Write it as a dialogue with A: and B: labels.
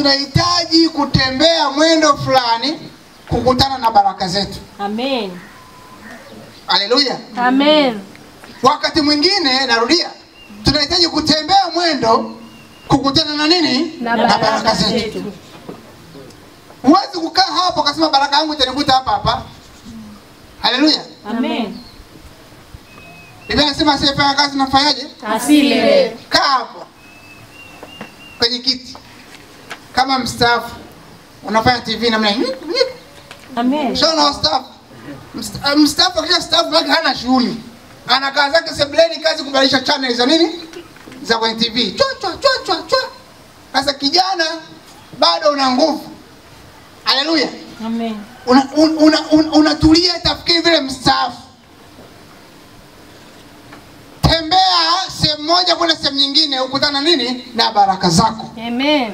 A: tunahitaji kutembea mwendo fulani kukutana na baraka zetu.
B: Amen.
A: Haleluya.
B: Amen.
A: Wakati mwingine, narudia, tunahitaji kutembea mwendo kukutana na nini?
B: Na baraka zetu.
A: Huwezi kukaa hapo ukasema baraka yangu itanikuta hapa hapa. Haleluya.
B: Amen.
A: Biblia inasema asiyefanya kazi nafanyaje?
B: Asile.
A: Kaa hapo kwenye kiti kama mstaafu, unafanya TV namna hii.
B: Amen.
A: Sio na wastaafu. Mstaafu akisha staafu wake hana shughuli. Anakaa zake sebuleni, kazi kubadilisha channel za nini? Za kwenye TV. Chwa chwa chwa chwa chwa. Sasa kijana bado una nguvu. Haleluya.
B: Amen.
A: Unatulia tafikiri vile mstaafu. Tembea sehemu moja kwenda sehemu nyingine, ukutana nini? Na baraka zako.
B: Amen.